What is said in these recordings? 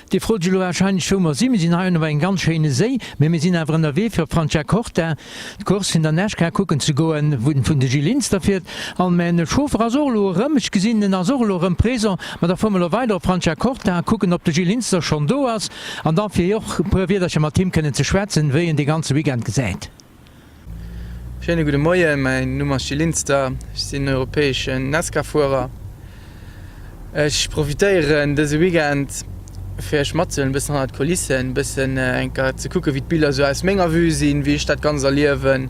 Dir frot iech elo warscheinlech wou mer sinn. Mir sinn hei op engem ganz schéine Séi, mee mir sinn awer ënnerwee fir op Franciacorta d'Course vun der Nascar kucken ze goen, wou den de Gilles Linster fiert. An mäin Chauffer ass och elo erëm, ech gesinn en ass och elo erëm présent. Ma da fuere mer elo weider op Franciacorta a kucken ob de Gilles Linster schonn do ass an da fir och e puer Wierdercher mat him kënnen ze schwätzen, wéi en dee ganze Weekend gesäit. Schéine gudde Moien, mäin Numm ass Gilles Linster, ech sinn europäeschen Nascar-Fuerer. Ech profitéieren dëse Weekend fir iech matzehuelen e bëssen hannert d'Kulissen, e bëssen eng Kéier ze kucken, wéi d'Biller esou aus menger Vue sinn, wéi ech dat Ganzt erliewen.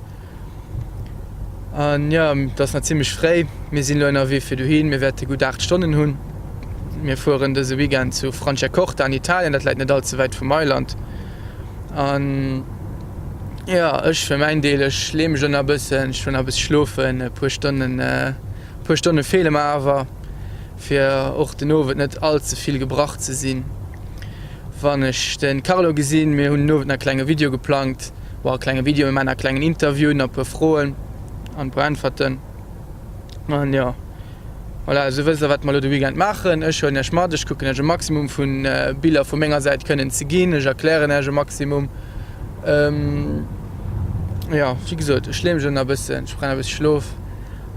An jo, et ass nach zimmlech fréi, mir sinn elo ënnerwee fir dohin, mir wäerte gutt 8 Stonnen hunn. Mir fueren dëse Weekend zu Franciacorta an Italien, dat läit net all ze wäit vu Mailand. An jo, ech fir mäin Deel, ech leeë mech elo nach e bëssen, ech wëll nach e bësse schlofen, e puer Stonnen, e puer Stonne feele mer awer, fir och den Owend net all ze vill gebrach ze sinn. Wann ech de Carlo gesinn, mir hunn den Owend nach e klenge Video geplangt, bon, e klenge Video, mir maachen nach e klengen Interview, nach e puer Froen an e puer Äntwerten. An jo, voilà, esou wësst der wat mer elo de Weekend maachen. Ech huelen iech mat, ech kucken iech e Maximum vu Biller vu menger Säit kënnen ze ginn, ech erklären iech e Maximum. Jo, wéi gesot, ech leeë mech elo nach e bëssen, ech brauch nach e bësse Schlof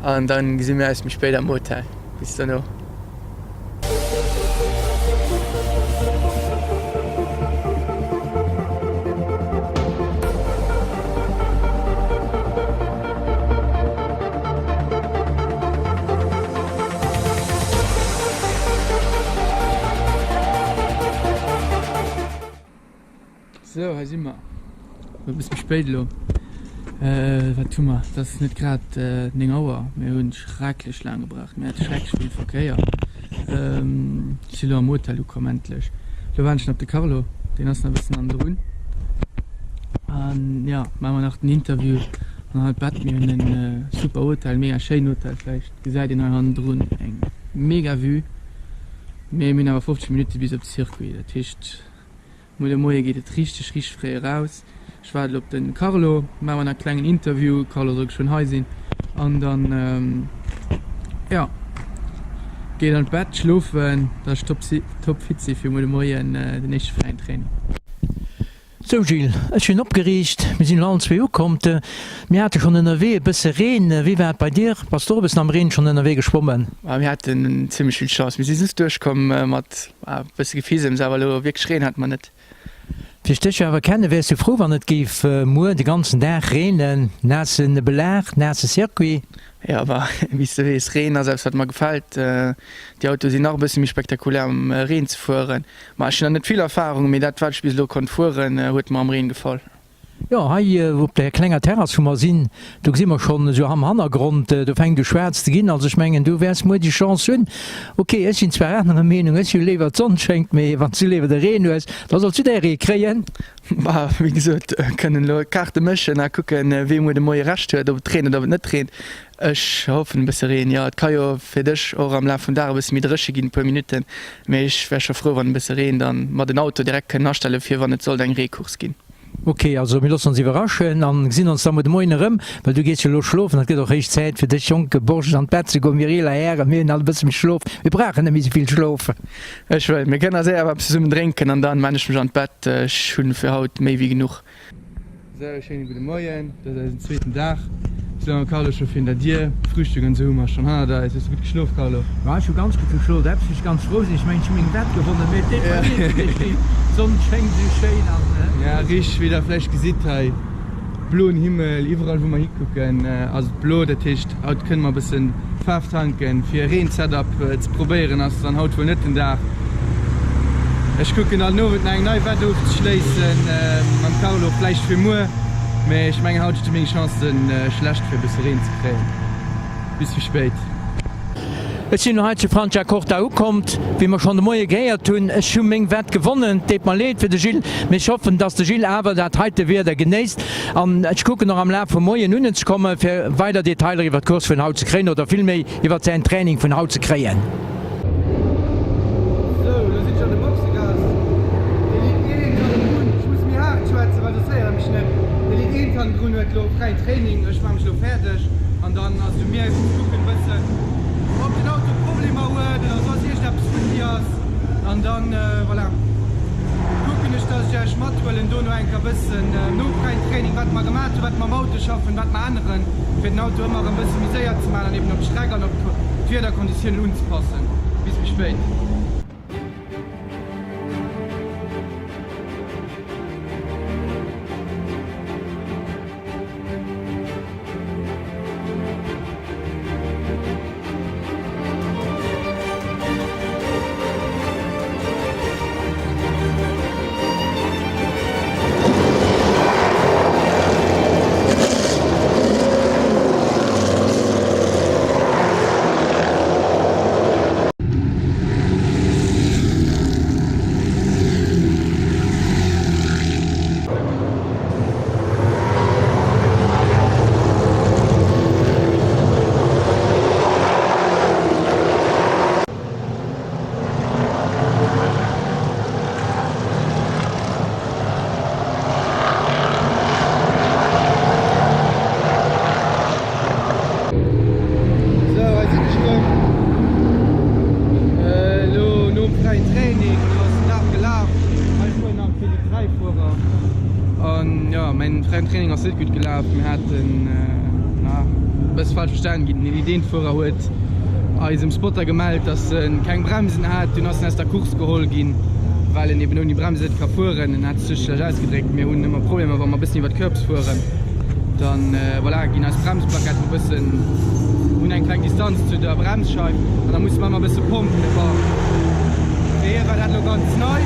an dann gesi mir eis méi spéit am Hotel. Bis dono. Sou, hei si mer. E bësse méi spéit elo. Wat hu mer? Et ass net grad 9 Auer. Mir hu schrecklech laang gebraucht. Mir hate schrecklech vill Verkéier. Ech si elo am Hotel ukomm, endlech. Elo waarden ech nach op de Carlo, deen ass nach e bëssen hannendrun. An jo, maache mer nach den Interview an dann d'Bett. Mir hunn e super Hotel, mega schéinen Hotel. Vläicht gesäit een hei hannendrun eng mega Vue. Mee mir hunn awer 50 Minutte bis op de Circuit. Dat heescht. Muer de Moie geet et richteg richteg fréi eraus. Ech waarde op den Carlo, maache mer nach e klengen Interview. Carlo soll geschwënn hei sinn an dann jo geet an d'Bett schlofen, dass ech top si top fit si fir muer de Moien den éischte fräien Training. Sou Gilles, ech sinn opgeriicht, mir sinn elo allen zwee ukomm. Mir hate schonn ënnerwee e bësse Reen. Wéi war et bei dir? Bass de och e bëssen am Reen schonn ënnerwee geschwommen? Mir haten zimmlech vill Chance, mir si just duerchkomm mat E bësse Gefisems, awer elo wierklech Reen hate mer net. Wéi ech dech awer kennen, wäers du frou wann et géif muer de ganzen Dag reenen. Naasse Belag, naasse Circuit. Jo, ma wéi s de weess, Reen ass eppes wat mer gefält. Déi Autoe sinn nach e bësse méi spektakulär am Reen ze fueren. Ma ech hunn nach net vill Erfarung, mee dat wat ech bis elo konnt fueren, huet mer am Reen gefall. Jo, hei op där klenger Terrass wou mer sinn, do gesi mer schonn esou am Hannergrond, do fänkt u schwaarz ze ginn. Also ech mengen, du wäers muer déi Chance hunn. Ok, ech sinn zwar anerer Meenung, ech hu léiwer d'Sonn schéngt, mee wann s du léiwer de Reen hues, da solls du däi Ree kréien. Bah, wéi gesot, kënnen elo d'Kaarte mëschen a kucken, wee muer de Moie Recht huet, ob et reent oder ob et net reent. Ech hoffen e bësse Reen, jo. Et ka jo fir dech och am Laf vum Dag e bësse méi dréche ginn, e puer Minutten, mee ech wär scho frou, wann e bësse Reen dann mer den Auto direkt kënnen astelle fir wann et sollt eng Reecourse ginn. Ok, also mir loossen ons iwwerraschen an gesinn ons da muer de Moien erëm, well du gees jo elo schlofen, et gëtt och héich Zäit fir dech, jonke Borscht, an d'Bett ze goen. Mir eeler Hären, mir hunn alt e bësse méi Schlof, mir brauchen net méi esou vill Schlof. Ech wëll, mir kënnen séier eppes zesummen drénken an dann maan ech mech an d'Bett, ech hunn fir haut méi wéi genuch. Sou, schéine gudde Moien, dat ass eisen zweeten Dag. Ech soen Carlo scho virun der Dier. Frühstück an esou hu mer schonn hannert eis. Hues de gutt geschlof, Carlo? Jo, ech hu ganz gutt geschlof. Eppes wou ech ganz frou sinn, ech mengen ech hu meng Wett gewonnen, mee et deet mer leed fir dech, déi Sonn schéngt esou schéin an. Ja, richteg, wéi der vläicht gesitt hei, bloen Himmel, iwwerall wou mer hikucken ass et blo. Dat heescht haut kënne mer e bëssen Faarf tanken. Fir e Reen-Setup ze probéieren ass dann haut wuel net den Dag. Ech kucken dann den Owend nach eng nei Wett ofzeschléissen mam Carlo, vläicht fir muer. Mee ech mengen haut sti meng Chancen schlecht fir e bësse Reen ze kréien. Bis méi spéit. Ech sinn elo hei zu Franciacorta ukommt, wéi mer schonn de Moie gehéiert hunn. Ech hu meng Wett gewonnen. Et deet mer leed fir de Gilles, mee ech hoffen, dass de Gilles awer dat heite Wieder genéisst. An ech kucken och am Laf vum Moien unnen ze kommen, fir weider Detailer iwwer d'Course vun haut ze kréien oder villméi iwwer säin Training vun haut ze kréien. Sou, elo sinn ech an de Boxegass. Dee Lidd eent hannendrun, ech muss méi haart schwätzen, well soss héiere mech net. Dee Lidd eent hannendrun huet elo fräin Training. Ech maache mech elo fäerdeg an dann ass et u mir ze kucken e bëssen, ob den Auto Problemer huet oder soss iergendeppes futti ass. An dann, voilà. Kucken ech dass ech iech mathuelen dono enker bëssen nom fräien Training wat mer gemat hunn, wat mer am Auto schaffen, wat mer änneren fir den Auto ëmmer erëm bësse méi séier ze man an eben op d'Streck an op d'Wiederkonditiounen unzepassen. Bis méi spéit. Sou, hei sinn ech erëm. Elo nom fräien Training, elo ass den Dag gelaf. Hei fueren nach vill déi Fräifuerer. An jo, mäin fräien Training ass net gutt gelaf. Mir haten na e bësse falsch verstanen ginn. Den Ideenfuerer huet eisem Spotter gemellt, dass en keng Bremsen hat. Dunn ass en aus der Course geholl ginn, well en eben ouni Bremsen net ka fueren. En hat sech schlecht ausgedréckt. Mir hunn ëmmer Problemer, wa mer e bëssen iwwer d'Curbs fueren. Dann voilà, ginn eis Bremsplaketten e bëssen, hunn eng kleng Distanz zu der Bremsscheif an da musse mer ëmmer e bësse pompen. Bon, fir hie war dat elo ganz nei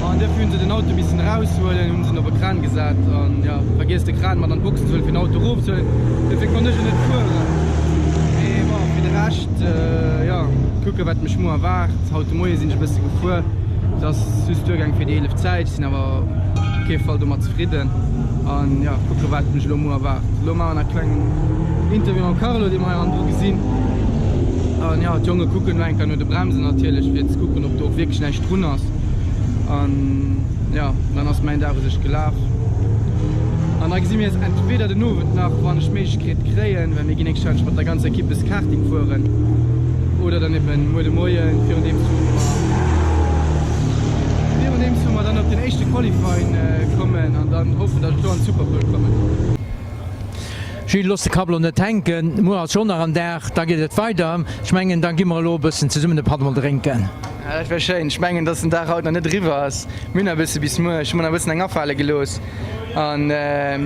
an duerfir hunn se den Auto missen eraushuelen, hunn se en op e Kran gesat an jo, vergiess de Kran mat an d'Box ze huelen, fir den Auto erofzehuelen. Duerfir konnt ech och net fueren. Mee bon, fir de Rescht, jo, kucke wat mech muer erwaart. Haut de Moie sinn ech e bësse gefuer, et ass just duergaang fir déi 11 Zäit. Ech sinn awer op kee Fall domat zefridden an jo, kucke wat mech elo muer erwaart. Elo maache mer nach e klengen Interview mam Carlo, dee mer hei hannendru gesinn. An jo, d'Jonge kucken elo eng Kéier no de Bremsen natierlech, fir ze kucken, ob do och wierklech näischt drun ass. An jo, dann ass mäin Dag u sech gelaf. An da gesi mir eis entweder den Owend nach, wann ech d'Méiglechkeet kréien, well mir ginn héchstwahrscheinlech mat der ganzer Ekipp es Karting fueren, oder dann eben muer de Moien, virundeems wou mer, virundeems wou mer dann op den éischte Qualifying kommen an dann hoffen, datt ech do an d'Superpole kommen. Gilles, looss de Kapp elo net hänken, muer ass jo nach en Dag, da geet et weider. Ech mengen, da gi mer elo e bëssen zesummen e Patt emol drénken. Ja, dat wär schéin. Ech mengen, dass den Dag haut nach net eriwwer ass. Mir hunn nach e bësse bis muer. Ech hu mer nach e bëssen eng afale gelooss. An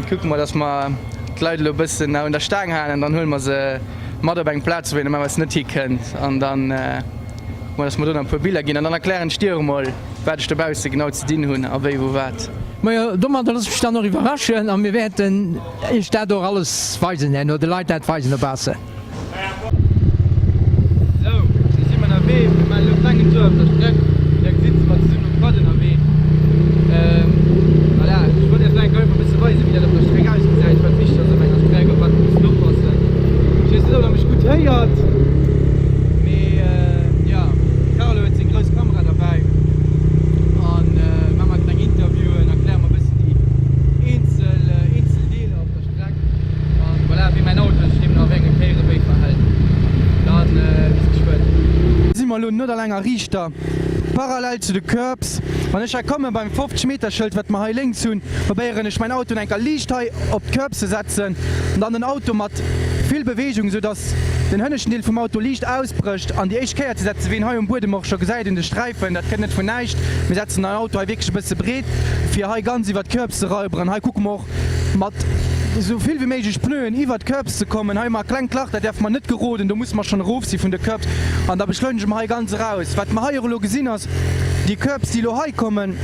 kucke mer, dass mer d'Leit elo e bëssen nach un der Staang halen. An dann huele mer se mat op eng Plaz, wou een normalerweis net hikënnt. An dann kucke mer, dass mer do nach e puer Biller ginn. An dann erklären ech dir och emol, wat ech dobausse genau ze dinn hunn a wéi, wou, wat. Majo, domadder loosse ech mech dann och iwwerraschen. A mir wäerten Iech dat och alles weisen herno, de Leit dat weisen dobaussen. Sou, do si mer ënnerwee. Mir maachen elo e klengen Tour op der Streck. Wéi der gesitt, si mer zesummen um Quad ënnerwee. Voilà, ech wollt iech elo eng Kéier einfach e bësse weisen, wéi dat op der Streck ausgesäit, wat wichteg ass op enger Streck, op wat mer mussen oppassen. Ech weess net, ob der mech gutt héiert, mee jo, de Carlo huet seng grouss Kamera derbäi an maache mer kleng Interviewen, erkläre mer e bëssen déi eenzel, eenzel Deeler op der Streck. An voilà, wéi mäin Auto sech deemno a wéi enge Kéiere wéi verhält. Dann bis geschwënn. Si mer elo no der langer Riichter parallel zu de Curbs. Wann ech hei kommen beim 50 Meter Schëld wat mer hei lénks hunn, probéieren ech mäin Auto enker liicht hei op d'Curbs ze setzen an dann den Auto mat vill Bewegung, sou dass den hënneschten Deel vum Auto liicht ausbrécht an déi éischt Kéier ze setzen, wéi een hei um Buedem och scho gesäit un de Sträifen. Dat kënnt net vun näischt. Mir setzen den Auto hei wierklech e bësse breet fir hei ganz iwwer d'Curbs ze rauberen. Hei kucke mer och mat esou vill wéi méiglech Pneuen iwwert d'Curbs ze kommen. Hei hu mer e klengt Lach, dat däerfe mer net geroden, do musse mer schonn erof si vun de Curbs an da beschleunege mer hei ganz eraus. Wat mer hei och elo gesinn ass, déi Curbs déi elo hei kommen,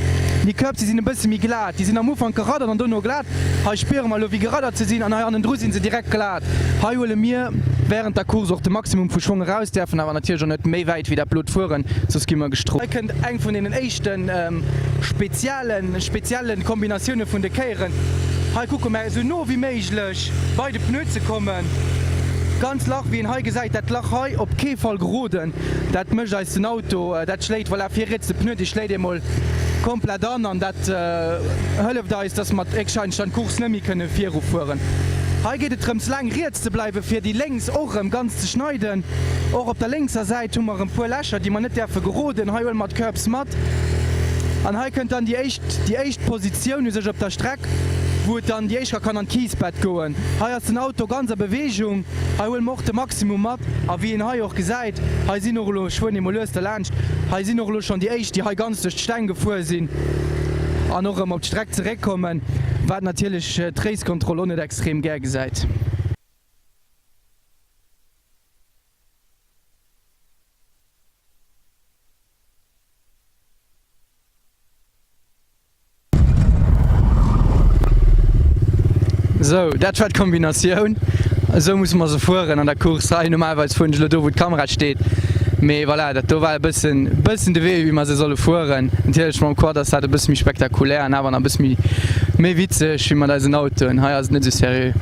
déi Curbs déi sinn e bësse méi glat, déi sinn am Ufank geraddert an dono glat. Hei spiere mer elo wéi geraddert se sinn an hei hannendru si se direkt glat. Hei huele mir wärend der Course och de Maximum vu Schwong eraus, däerfen awer natierlech och net méi wäit wéi dat blot fueren, soss gi mer gestrooft. Hei kënnt eng vun deenen éischten speziellen, speziellen Kombinatioune vun de Kéieren. Hei kucke mer esou no wéi méiglech bei de Pneu ze kommen. Ganz Lach, wéi een hei gesäit, dat Lach hei op kee Fall geroden, dat mécht eis den Auto, dat schléit, voilà, vir riets de Pneu, dee schléit eemol komplett an an dat hëlleft eis, dass mer héchstwahrscheinlech dann d'Course net méi kënne virufueren. Hei geet et drëms laang riets ze bleiwen, fir déi lénks och erëm ganz ze schneiden. Och op der lénkser Säit hu mer erëm puer Lächer, déi mer net däerfe geroden. Hei huele mer d'Curbs mat. An hei kënnt dann déi éischt, déi éischt Positioun u sech op der Streck, wou et dann déi éischt Kéier kann an d'Kiisbett goen. Hei ass den Auto ganz a Beweegung. Hei huele mer och de Maximum mat. A wéi een hei och gesäit, hei sinn och elo, ech fueren emol lues derlaanscht, hei sinn och elo schonn déi éischt, déi hei ganz duerch d'Steng gefuer sinn an och erëm op d'Streck zeréckkommen, wat natierlech d'Racekontroll och net extrem gär gesäit. Sou, dat war d'Kombinatioun. Esou musse mer se fueren an der Course hei. Normalerweis fueren ech elo do, wou d'Kamera steet. Mee voilà, dat do war e bëssen, bëssen de Wee, wéi mer se solle fueren. Natierlech mam Quad ass dat e bësse méi spektakulär an awer nach e bësse méi, méi witzeg wéi mat eisen Autoen. Hei ass et net esou seriö.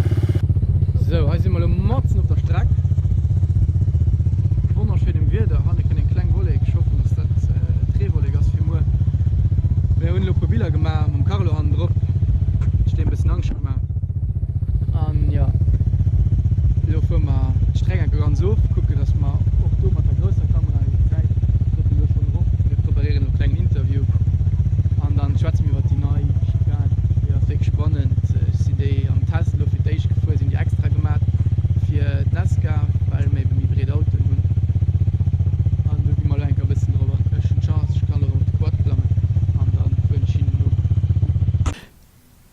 Sou, hei si mer elo matzen op der Streck. Wonnerschéinem Wieder. Hanne kënnt eng kleng Wollek. Ech hoffen, dass dat d'Reewollek ass fir muer. Mir hunn elo e puer Biller gemaach mam Carlo hannendrop. Ech deem e bëssen Angscht gemaach. An jo, elo fuere mer d'Streck enke ganz of, kucken, dass mer och do mat der grousser Kamera déi Zäit trëppelen elo schonn erop. Mir preparéieren elo e klengen Interview an dann schwätze mir iwwert déi nei Chicane. Déi ass wierklech spannend. Ech sinn déi am Test elo fir d'éischt gefuer, sinn déi extra gemaat fir d'NASCAR, well mir ebe méi breet Autoen hunn. An do gi mer elo enker e bëssen drop an. Ech hunn d'Chance, ech kann elo erëm op de Quad klammen an da fueren ech hinnen no.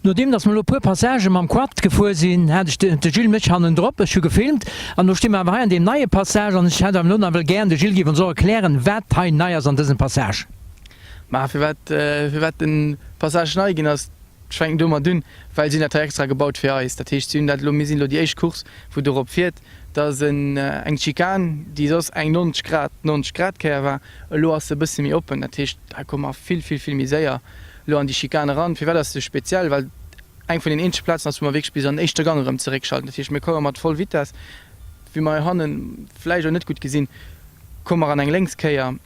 Nodeem dass mer elo e puer Passagen mam Quad gefuer sinn, hat ech de Gilles mech hannendrop, ech hu gefilmt an elo sti mer awer hei an deem neie Passage an ech hätt awer elo nach wëll gären, de Gilles géif ons och erklären, wat hei nei ass an dësem Passage. Ma firwat firwat den Passage nei ginn ass, ech fänken domat un, well si hunn dat hei extra gebaut fir eis. Dat heescht si hunn dat elo, mir sinn elo déi éischt Course wou dorop fiert, dass en eng Chicane déi soss eng 90 Grad 90 Grad Kéier war, elo ass se e bësse méi oppen. Dat heescht hei komme mer vill vill vill méi séier elo an déi Chicane eran. Firwat ass se esou speziell? Well eng vun den eenzege Plazen ass, wou mer wierklech bis an den éischte Gang erëm zeréckschalten. Dat heescht, mir komme mat voll Vitess, wéi mer heihanne vläicht och net gutt gesinn, komme mer an eng Lénkskéier,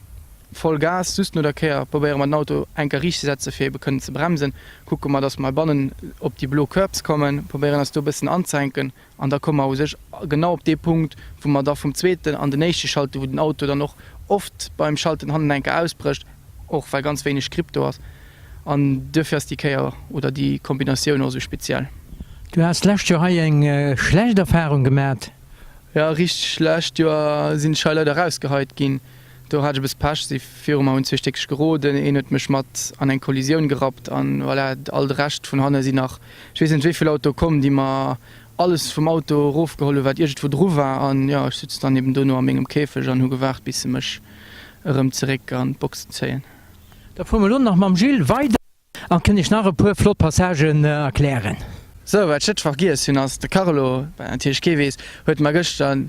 voll Gas, just no der Kéier probéiere mer den Auto eng Kéier riicht ze setzen, fir ebe kënnen ze bremsen. Kucke mer, dass mer heibannen op déi blo Curbs kommen, probéieren eis do e bëssen anzehänken an da komme mer u sech genau op dee Punkt, wou mer da vum zweeten an den éischte schalten, wou den Auto dann och oft beim Schalten hannen eng Kéier ausbrécht, och well ganz wéineg Grip do ass. An duerfir ass déi Kéier oder déi Kombinatioun och esou speziell. Du has d'lescht Joer hei eng schlecht Erfahrung gemat. Jo, richteg. Lescht Joer sinn ech hei leider erausgeheit ginn. Do hat ech e bësse Pech, si viru mer hunn zwee Stéckeg geroden, een huet mech mat an eng Kollisioun gerappt an voilà, all de Rescht vun hanne sinn nach ech weess net wéi vill Autoe komm, déi mer alles vum Auto erofgeholl hunn, wat iergendwou dru war an jo, ech sutz dann eben dono a mengem Käfeg an hu gewaart bis se mech erëm zeréck an d'Boxen zéien. Da fuere mer elo nach mam Gilles weider. An kënnt iech nach e puer flott Passagen erklären. Sou, wat ech net vergiess hunn ass, de Carlo, wat natierlech kee weess, huet mer gëschter,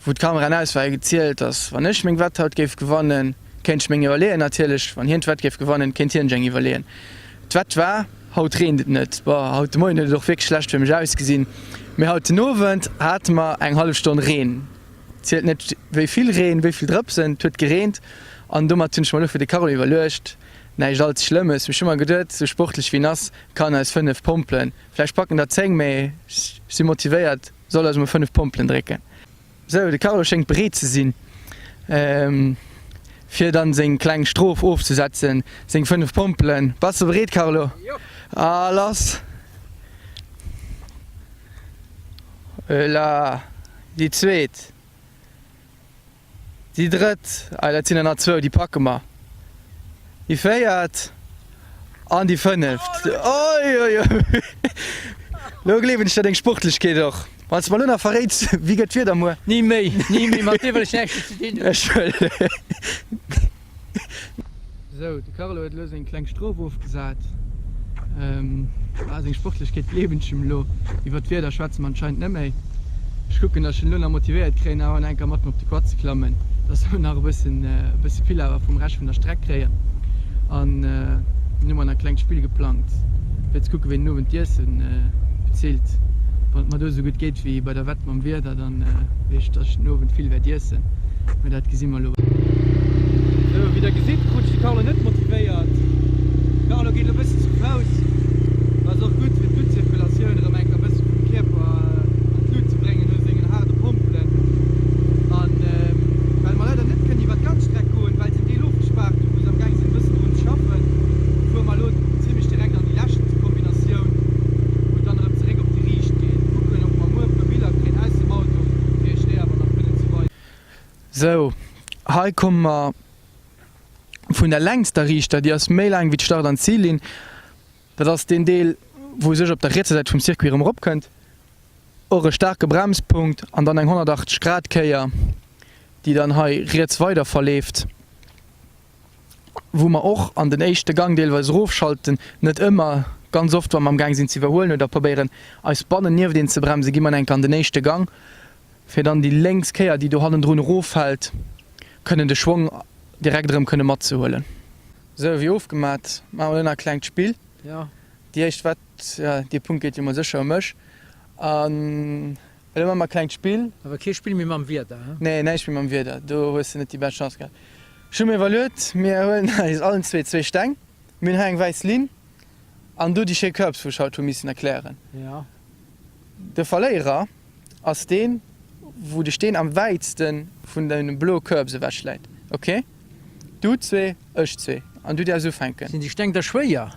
wou d'Kameraen aus waren, gezielt, dass wann ech meng Wett haut géif gewannen, kéint ech meng iwwerleeën. Natierlech, wann hien d'Wett géif gewannen, kéint hien sech eng iwwerleeën. D'Wett war, Haut reent et net. Bon, haut de Moien huet et och wierklech schlecht fir mech ausgesinn, mee haut den Owend hate mer eng hallef Stonn Reen. Zielt net wéi vill Reen, wéi vill Drëpsen, et huet gereent. An domat hunn ech mer elo fir de Carlo iwwerluecht, Näischt all ze Schlëmmes. Ech hu mer geduet, sou sportlech wéi en ass, kann en eis 5 Pompelen, vläicht packen der 10, mee ech si motivéiert, soll eis emol 5 Pompelen drécken. Sou, de Carlo schéngt bereet ze sinn, fir dann seng kleng Strof ofzesetzen, seng 5 Pompelen. Bass de bereet, Carlo? Jo! A lass! Ela, déi zweet. Déi drëtt, ah dat sinn der nach zwou, déi packe mer. Déi véiert an déi fënneft. Oi oi oi, lo gleewen ech der deng Sportlechkeet och. Wann s de mer lo nach verréits, wéi gëtt d'Wieder muer? Ni méi, ni méi, mat dir wëll ech näischt méi ze dinn hunn. Ech wëll. Sou, de Carlo huet elo seng kleng Strof ofgesat. Ah, seng Sportlechkeet gleewen ech him elo. Iwwer d'Wieder schwätze mer anscheinend net méi. Ech kucken, datt ech en elo nach motivéiert kréien, awer nach eng Kéier mat mer op de Quad ze klammen, datt mer nach e bëssen, e bësse vill awer vum Rescht vun der Streck kréien. An dann hu mer nach e klengt Spill geplangt, fir ze kucken, ween den Owend d'Iessen bezilt. Wann et mer do esou gutt geet wéi bei der Wett mam Wieder, dann weess ech, datt ech den Owend vill wäert iessen. Mee dat gesi mer elo. Sou, wéi der gesitt, krut ech de Carlo net motivéiert. De Carlo geet elo bëssen zu Fouss. Dat ass och gutt fir d'Bluttzirkulatioun erëm eng Kéier bësse vum Kierper an d'Lut ze bréngen no sengen haarde Pompelen. An well mer leider net kënnen iwwer d'ganz Streck goen, well se en Deel ofgespaart hunn, wou se am gaang sinn e bëssen drun ze schaffen. Sou, hei komme mer vun der längster Riichter, déi ass méi laang wéi d'Start an d'Zillinn. Dat ass deen Deel, wou u sech op der rietser Säit vum Circuit erëm eropkënnt. Och e staarke Bremspunkt an dann eng 180 Grad Kéier, déi dann hei riets weider verleeft, wou mer och an den éischte Gang deelweis erofschalten. Net ëmmer, ganz oft wa mer am Gaang sinn ze iwwerhuelen oder probéieren eis bannen nieft een ze bremsen, gi mer enk an den éischte Gang, fir dann déi lénks Kéier, déi do hannendrun eroffält, kënnen de Schwong direkt erëm kënne matzehuelen. Sou, wéi ofgemat, maache mer elo nach e klengt Spill. Déi éischt Wett, jo, dee Punkt geet jo mol sécher u mech. An elo maache mer e klengt Spill. Awer kee Spill méi mam Wieder, he? Nee, näischt méi mam Wieder, do hues de net déi bescht Chance gehat. Ech hu mir iwwerluet, mir huelen eis allen zwee zwee Steng, mir hunn hei eng wäiss Linn an do déi schéi Curbs, wou ech haut hu missen erklären. De Verléierer ass deen, wou de Steen am wäitste vun de bloe Curbs ewech läit. Ok? Du zwee, ech zwee. An du däerfs ufänken. Sinn déi Steng da schwéier?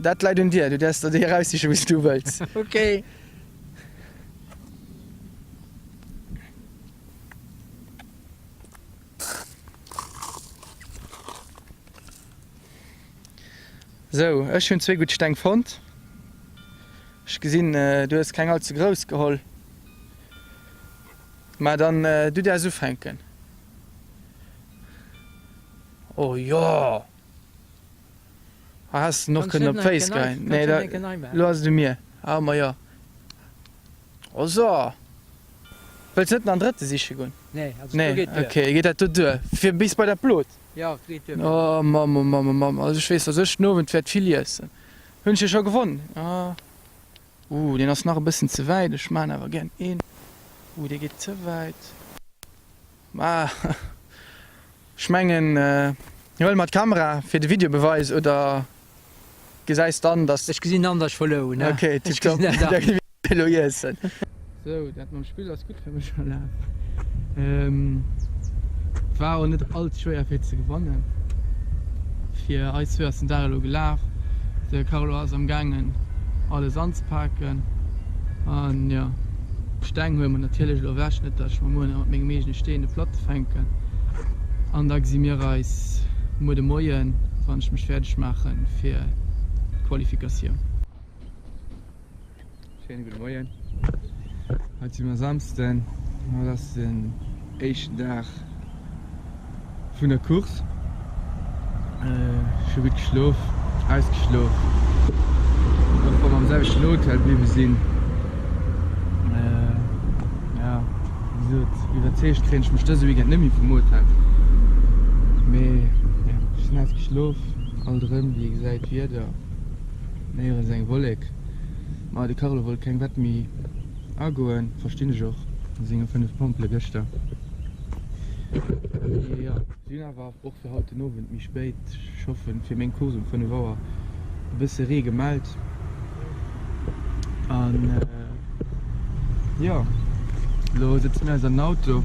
Dat läit un dir. Du däerfs der déi eraussichen, wou s du wëlls. Ok. Sou, ech hunn zwee gutt Steng fonnt. Ech gesinn, du hues keng all ze grouss geholl. Mä dann, du däerfs ufänken. Oh jo! Hei häss de en och kënnen op d'Féiss geheien. Nee, da, elo ass et u mir. Ah, ma jo. Oh so! Wëlls net nach en drëtte siche goen? Nee, also do geet duer. Ok, geet dat do duer? Fir bis bei dat Blot? Jo, geet duer. Oh Mamm, oh Mamm, oh Mamm, also ech weess, dass ech den Owend wäert vill iessen. Hunn ech jo scho gewonn? Ah. Uh, deen ass nach e bëssen ze wäit. Ech maan awer gären een. Uh, dee geet ze wäit. Ah, ech mengen, huel mer d'Kamera fir de Videobeweis oder gesäis dann, dass. Ech gesinn an, dass ech verluer hunn. Ok, tiptop. Da gi mir elo iessen. Sou, dat mam Spill ass gutt fir mech verlaf. War och net all ze schwéier fir ze gewannen. Fir eis zwee ass den Dag elo gelaf. De Carlo ass am gaangen alles anzepaken an jo d'Steng huele mer natierlech elo ewech, net dat ech mer muer nach mat mengem eegene Steen de Platte fänken. An da gesi mir eis muer de Moien, wann ech mech fäerdeg maachen fir d'Qualifikatioun. Schéine gudde Moien. Haut si mer Samsden. Haut ass den éischten Dag vun der Course. Ech hu gutt geschlof, ausgeschlof, och wa mer am selwechten Hotel bliwwe sinn. Jo, wéi gesot, iwwerzeegt kréien ech mech dëse Weekend net méi vum Hotel. Mee jo, ech sinn ausgeschlof. Alt erëm, wéi ee gesäit, Wieder, néierens eng Wollek. Ma de Carlo wollt keng Wett méi agoen, verstinn ech och, no senge 5 Pompele gëschter. Mee jo, si hunn awer och fir haut den Owend méi spéit, ech hoffen fir meng Course um 5 Auer, e bësse Ree gemellt. An jo, elo sëtze mir eis an den Auto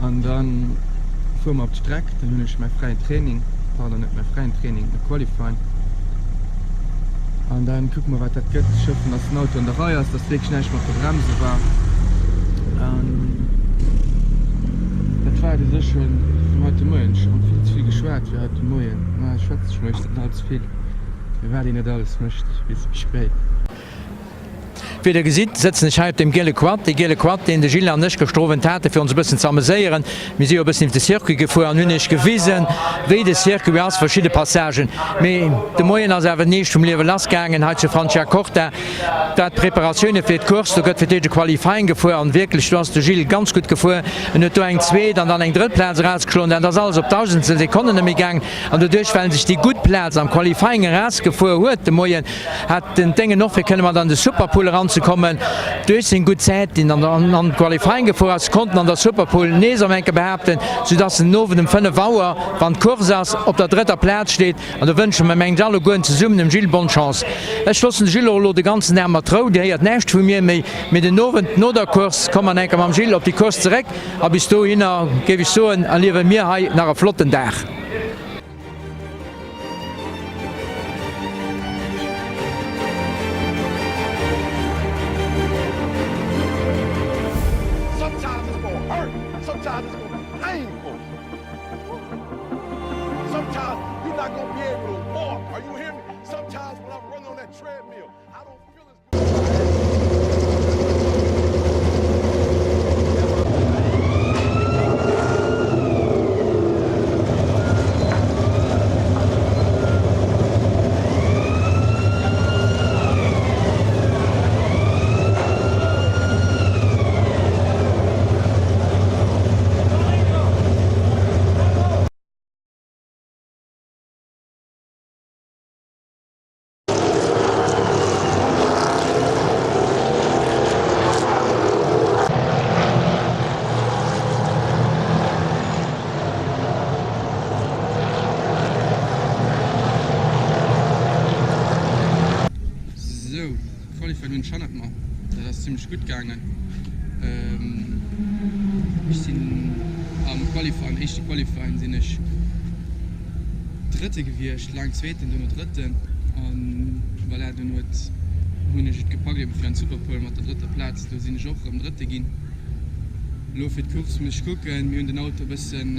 an da fuere mer op d'Streck. Dann hunn ech mäi fräien Training, pardon, net mäi fräien Training, mäi Qualifying. An dann kucke mer wat dat gëtt. Ech hoffen dass den Auto an der Rei ass, dass wierklech näischt mat de Bremse war. An dat war et u sech schonn vun haut de Moien. Ech hunn vill ze vill geschwat fir haut de Moien. Ma ech schwätze scho meeschtens net all ze vill. Mee wat een net alles mécht bis méi spéit. Wéi der gesitt, sëtzen ech hei op deem giele Quad, dee giele Quad, deen de Gilles an ech gëschter Owend haten, fir ons e bëssen ze ameséieren. Mir si jo e bëssen iwwer de Circuit gefuer an hunn iech gewisen, wéi de Circuit ass, verschidde Passagen. Mee de Moien ass awer den Eescht vum Liewe lassgaangen hei zu Franciacorta. Dat d'Preparatioune fir d'Course, do gëtt fir d'éischt e Qualifying gefuer an wierklech, do ass de Gilles ganz gutt gefuer. En huet do eng zweet an dann eng drëtt Plaz erausgeschloen. Dat ass alles op Dausendstel Sekonnen nëmme gaangen an doduerch, well en sech déi gutt Plaz am Qualifying erausgefuer huet de Moien, hat den Déngen och fir kënne mat an de Superpool eranzekommen. Duerch seng gutt Zäit, déi en an an Qualifying gefuer ass, konnt en an der Superpool nees am enke behaapten, soudass en den Owend um 5 Auer, wann d'Course ass, op der drëtter Plaz steet. An do wënsche mer mengt allegueren zesummen dem Gilles bonne Chance. Ech loossen de Gilles och elo de ganzen Dag mat Rou, Dir héiert näischt vu mir méi, mee den Owend no der Course komme mer enke mam Gilles op déi Course zeréck a bis dohinner géif ech soen, erliewe mir hei nach e flotten Dag. Sometimes it's gonna hurt, sometimes it's gonna be painful. Qualifying hunn ech hannert mer. Dat ass zimmlech gutt gaangen. Ech sinn am Qualifying, am éischte Qualifying sinn ech Drëtte gewiescht, laang Zweeten, duerno Drëtten. An voilà, dunn huet, hunn ech et gepackt ebe fir an d'Superpole mat der drëtter Plaz. Do sinn ech och erëm Drëtte ginn. Elo fir d'Course muss ech kucken. Mir hunn den Auto e bëssen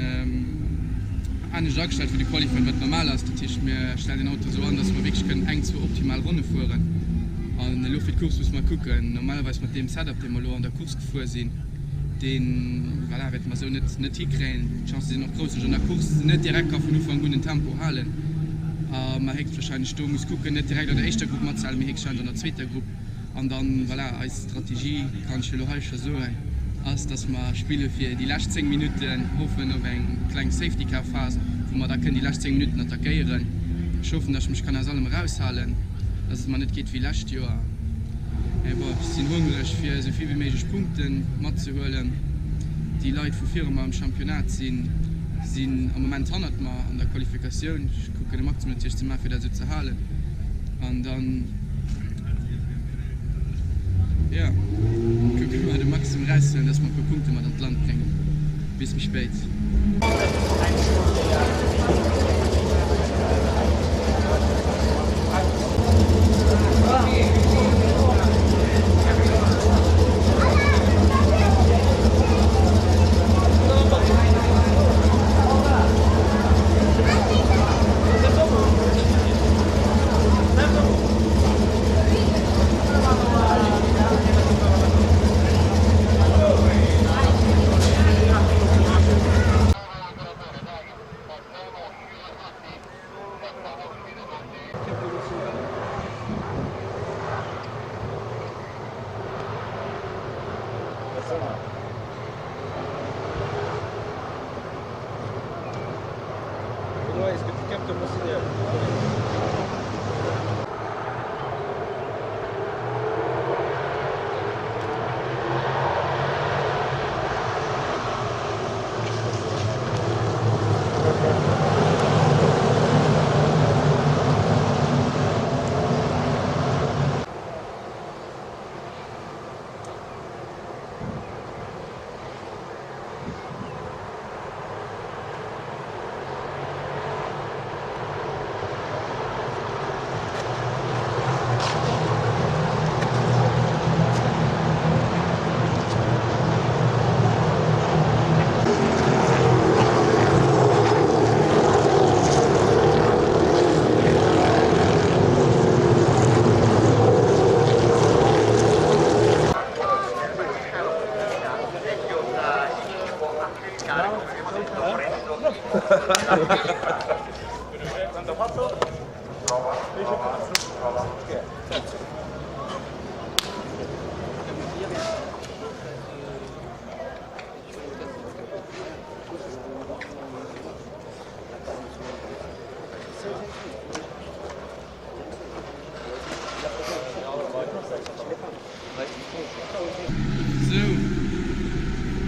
anescht agestallt wéi de Qualifying, wat normal ass. Dat heescht, mir stellen den Auto esou an, dass mer wierklech kënnen eng, zwou optimal Ronne fueren. An elo fir d'Course musse mer kucken. Normalerweis mat deem Setup, dee mer elo an der Course gefuer sinn, dee voilà, wäerte mer esou net net hikréien. D'Chancë sinn och grouss, datt ech an der Course net direkt ka vun Ufank un den Tempo halen a mer héchstwahrscheinlech do muss kucken, net direkt an der éischter Grupp matzehalen, mee héchstwahrscheinlech an der zweeter Grupp. An dann, voilà, eis Strategie, kann ech elo hei scho soen, ass, dass mer spille fir déi lescht 10 Minutten, hoffen op eng kleng Safety-Car-Phas, wou mer da kënnen déi lescht 10 Minutten attackéieren. Ech hoffen, dass ech mech kann aus allem eraushalen, dass et mer net geet wéi lescht Joer. Mä bon, ech sinn hongreg, fir esou vill wéi méiglech Punkte matzehuelen. Déi Leit, wou viru mer am Championnat sinn, sinn am Moment hannert mer an der Qualifikatioun. Ech kucken e Maximum natierlech ze maachen, fir dat esou ze halen. An dann. Jo, kucke mer de Maximum erauszehuelen, dass mer e puer Punkte mat an d'Land bréngen. Bis méi spéit. Est-ce que tu captes mon signal? Sou,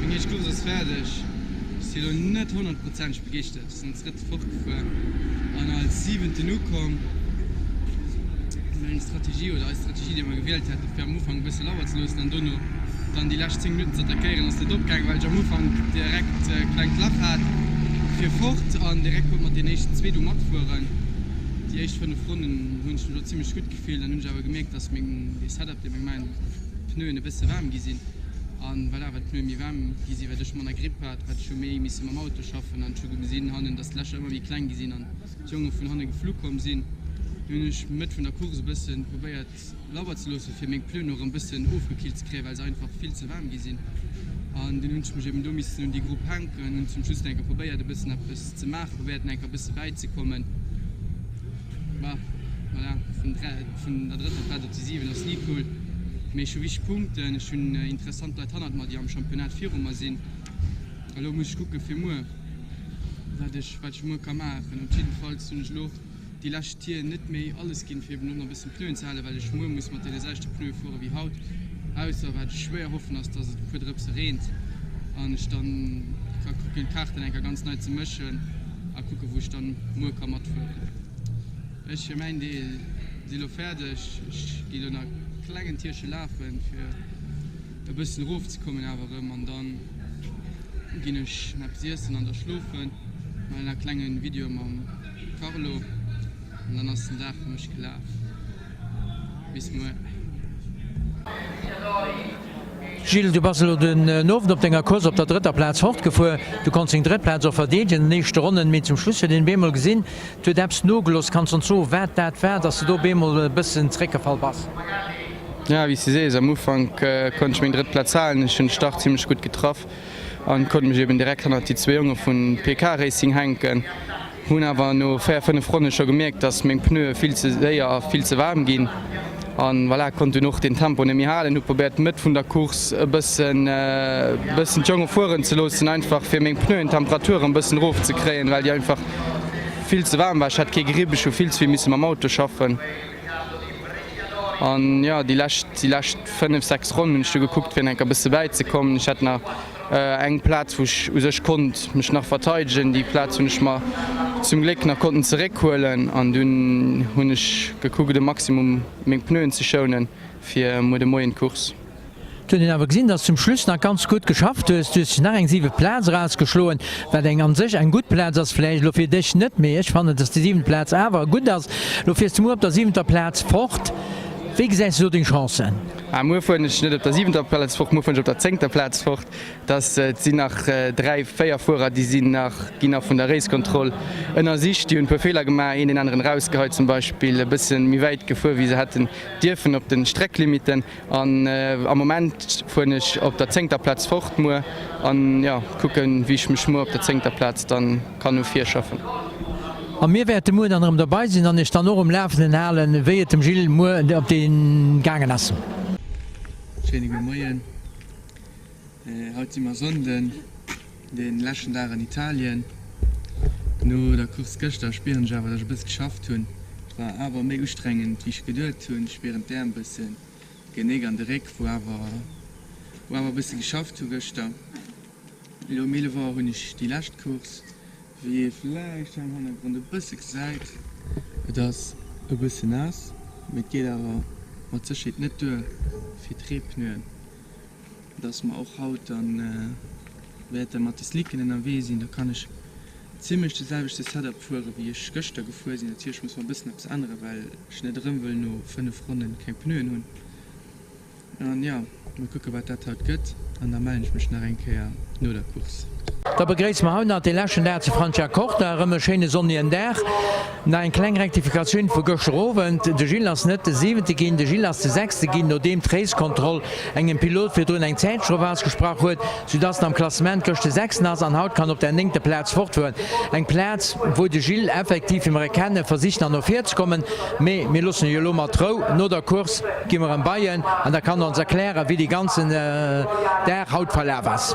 meng éischt Course ass fäerdeg. Ech si lo net honnertprozenteg begeeschtert. Ech sinn als Drëtte fortgefuer an als Siwenten ukomm. Meng Strategie oder eis Strategie, déi mer gewielt haten, fir am Ufank e bësse lauer ze loossen an dono dann déi lescht 10 Minutten ze attackéieren, ass net opgaangen, well ech am Ufank direkt e klengt Lach hat fir fort an direkt konnt mat den éischten zwee do matfueren. Déi éischt 5 Ronnen hunn ech mech och zimmlech gutt gefillt. Dann hunn ech awer gemierkt, dass meng, dee Setup, dee mer gemaach hunn, d'Pneuen e bësse waarm gi sinn. An voilà, wat d'Pneue méi waarm gi sinn, wat ech manner Gripp hat, wat ech hu méi misse mam Auto schaffen. An ech hu gesinn hannen, dass d'Lächer ëmmer méi kleng gi sinn an d'Jonge vun hanne geflu komm sinn. Dunn hunn ech Mëtt vun der Course e bësse probéiert lauer ze loossen, fir meng Pneuen och erëm bëssen ofgekillt ze kréien, well se einfach vill ze waarm gi sinn. An dunn hunn ech mech eben do missen un déi Grupp hänken, hunn zum Schluss nach eng Kéier probéiert e bëssen eppes ze maachen, probéiert nach eng Kéier e bësse bäizekommen. Bah, voilà, vun vun der drëtter Plaz op déi 7 ass ni cool, mee ech hu wichteg Punkten, ech hunn interessant Leit hannert mer, déi am Championnat viru mer sinn. Elo muss ech kucke fir muer, wat ech wat ech muer ka maachen. Op jiddefalls hunn ech elo déi lescht Tier net méi alles ginn, fir eben och nach e bëssen Pneuen ze halen, well ech muer muss mat deene selwechte Pneue fuere wéi haut, ausser wat ech schwéier hoffen ass, dass et e puer Drëpse reent an ech dann ka kucken d'Kaarten eng Kéier ganz nei ze mëschen a kucke wou ech dann muer ka matfueren. Ech fir mäin Deel si lo fäerdeg, ech gi lo nach. klengen Tierche lafen, fir e bëssen erofzekommen awer erëm an dann ginn ech nach eppes iessen an da schlofen. Maachen nach e klengen Video mam Carlo an dann ass den Dag fir mech gelaf. Bis muer. Gilles, du bass elo den Owend op denger Course op der drëtter Plaz fortgefuer. Du konns deng drëtt Plaz och verdeedegen an den éischte Ronnen, mee zum Schluss huet een op eemol gesinn, et huet eppes nogelooss. Kanns de ons soen, wat dat war, dass de do op eemol e bëssen zeréckgefall bass? Jo, wéi s de sees, am Ufank konnt ech meng drëtt Plaz halen. Ech hunn de Start zimmlech gutt getraff an konnt mech eben direkt hannert déi zwee Jonge vun PK Racing hänken. Hunn awer no 4, 5 Ronne scho gemierkt, dass meng Pneue vill ze séier a vill ze waarm ginn an voilà, konnt dunn och den Tempo net méi halen. Hu probéiert d'Mëtt vun der Course e bëssen bëssen d'Jonge fueren ze loossen, einfach fir meng Pneuentemperatur erëm bëssen erof ze kréien, well déi einfach vill ze waarm war. Ech hat kee Gripp, ech hu vill ze vill misse mam Auto schaffen an jo, déi lescht déi lescht 5, 6 Ronnen hunn ech du gekuckt fir enker bësse bäizekommen. Ech hat nach Eng Plaz wou ech u sech konnt mech nach verteidegen, déi Plaz hunn ech mer zum Gléck nach konnten zeréckhuelen an dunn hunn ech gekuckt e Maximum meng Pneuen ze schounen fir muer de Moien d'Course. Et huet een awer gesinn, dass zum Schluss nach ganz gutt geschafft hues. Du hues dech nach eng siwent Plaz erausgeschloen, wat eng an sech eng gutt Plaz ass, vläicht elo fir dech net, mee ech fannen, dass déi siwent Plaz awer gutt ass. Elo fiers de muer op der siwenter Plaz fort. Wéi gesäis du do deng Chancen? Ah, muer fueren ech net op der siwenter Plaz fort, muer fueren ech op der zéngter Plaz fort. Dass et sinn nach 3, 4 Fuerer, déi sinn nach, ginn nach vun der Racecontrol ënnersicht. Déi hunn e puer Feeler gemaach, een deen aneren erausgeheit zum Beispill, e bësse méi wäit gefuer wéi se hätten dierfen op de Strecklimiten. An am Moment fueren ech op der zéngter Plaz fort muer an jo, kucken wéi ech mech muer op der zéngter Plaz dann kann no vir schaffen. A mir wäerte muer dann erëm derbei sinn an iech dann och um Lafenden halen, wéi et dem Gilles muer op dee gaangen ass. Schéine gudde Moien. Haut si mer Sonnden, de leschten Dag an Italien. No der Course gëschter spieren ech awer, dass ech e bësse geschafft hunn. Et war awer méi ustrengend wéi ech geduet hunn. Ech spieren d'Äerm e bëssen, d'Genéck an de Réck, wou awer wou awer e bësse geschafft hu gëschter. Elo um 11 Auer hunn ech déi lescht Course. Wéi ee vläicht hei am Hannergrond e bësse gesäit, et ass e bësse naass, mee et geet awer mat Sécherheet net duer fir d'Reepneuen. Dass mer och haut dann wäerte mat de Slicken ënnerwee sinn, da kann ech zimlech de selwechte Setup fuere wéi ech gëschter gefuer sinn. Natierlech muss mer e bëssen eppes änneren, well ech net erëm wëll no 5 Ronnen keng Pneuen hunn. An jo, mol kucke wat dat haut gëtt an da mellen ech mech nach eng Kéier no der Course. Da begréisse mer haut nach dee leschten Dag zu Franciacorta, erëm e schéine sonnigen Dag. Nach eng kleng Rektifikatioun vu gëschter Owend, De Gilles ass net de siwente ginn, de Gilles ass de sechste ginn, nodeem d'Racekontroll engem Pilot virdrun eng Zäitstrof ausgesprach huet, soudass en am Klassement gëscht de sechsten ass an haut kann op der néngter Plaz fortfueren. Eng Plaz, wou de Gilles effektiv, wéi mer e kennen, versicht nach no vir ze kommen. Mee mir loossen e jo elo mat Rou. No der Course gi mer em bei en an da kann en ons erklären, wéi dee ganzen Dag haut verlaf ass.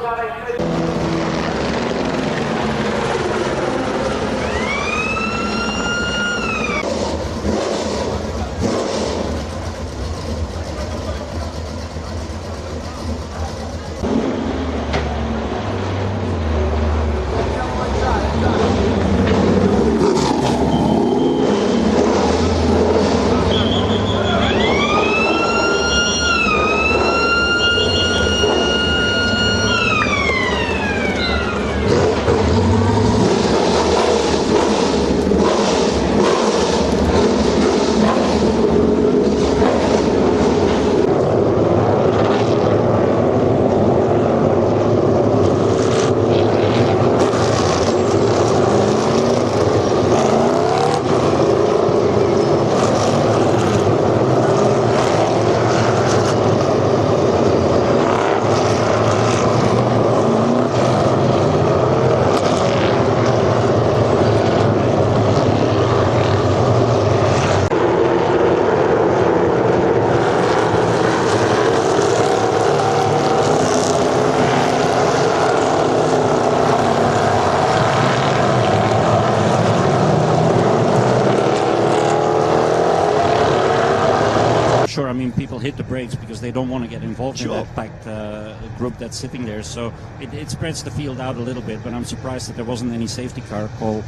Sure, I mean, people hit the brakes because they don't want to get involved sure. in that packed uh, group that's sitting there. So it, it spreads the field out a little bit, but I'm surprised that there wasn't any safety car call.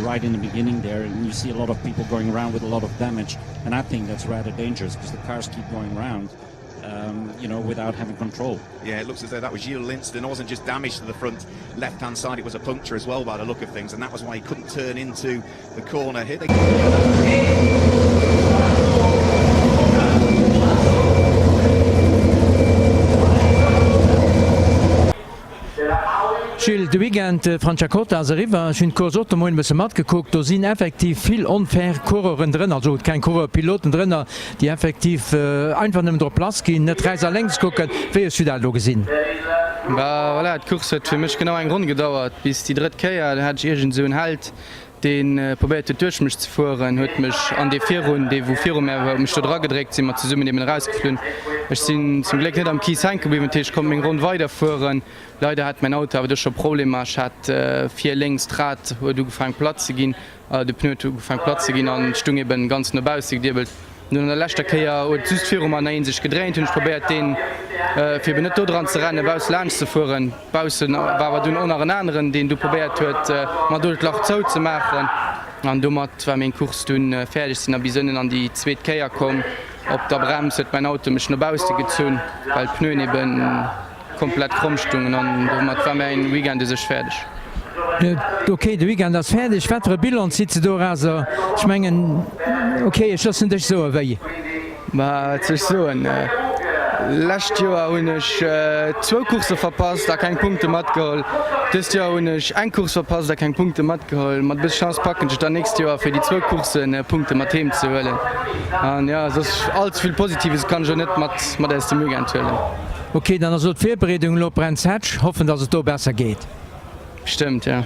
right in the beginning there and you see a lot of people going around with a lot of damage and I think that's rather dangerous because the cars keep going round um, you know without having control. Yeah, it looks as though that was Gilles Linston. It wasn't just damage to the front left-hand side, it was a puncture as well by the look of things and that was why he couldn't turn into the corner here. They Gilles, de Weekend Franciacorta ass eriwwer. Ech hunn d'Course och de Moien e bësse matgekuckt. Do sinn effektiv vill onfair Coureuren drënner, also keng Coureur, Piloten drënner, déi effektiv einfach nëmmen drop lass ginn, net rechts a lénks kucken. Wéi hues du dat elo gesinn? Bah voilà, d'Course huet fir mech genau eng Ronn gedauert, bis déi drëtt Kéier, do hat ech iergend esou en Held, dee probéiert huet duerch mech ze fueren, huet mech an dee virun, dee wou viru mär war, huet mech do dra gedréckt, si mer zesummen eben erausgeflunn. Ech sinn zum Gléck net am Kies hänke bliwwen, dat heescht ech konnt meng Ronn weiderfueren. Leider hat mäin Auto awer do scho Problemer, ech hat vir lénks d'Rad huet ugefaangen platt ze ginn, de Pneu huet ugefaangen platt ze ginn an stung eben ganz no bausse gediebelt. Dunn an der leschter Kéier huet just viru mer nach een sech gedréint, hunn ech probéiert deen, fir eben net do dran ze rennen, bausse laanscht ze fueren. Baussen war awer dunn och nach en aneren, deen du probéiert huet mer do d'Lach zou ze maachen an domat war meng Course dunn fäerdeg. Sinn da bis ënnen an déi zweet Kéier komm. Op der Brems huet mäin Auto mech no bausse gezunn, well d'Pneuen eben komplett kromm stungen an domat war mäin Weekend u sech fäerdeg. Ok, de Weekend ass fäerdeg. Wat fir e Bilan zitt se dorauser? Ech mengen, ok, ech loossen dech soen, wéi. Ma wat soll ech soen, lescht Joer hunn ech zwou Coursse verpasst a keng Punkte matgeholl. Dëst Joer hunn ech eng Course verpasst a keng Punkte matgeholl. Mat e bësse Chance packen ech et dann nächst Joer fir déi zwou Coursse Punkte mat heem ze huelen. An jo, soss all ze vill Positives kann ech och net mat mat aus dem Weekend huelen. Ok, dann ass elo d'Virbereedung elo op Brands Hatch. Hoffen dass et do besser geet. Bestëmmt, jo.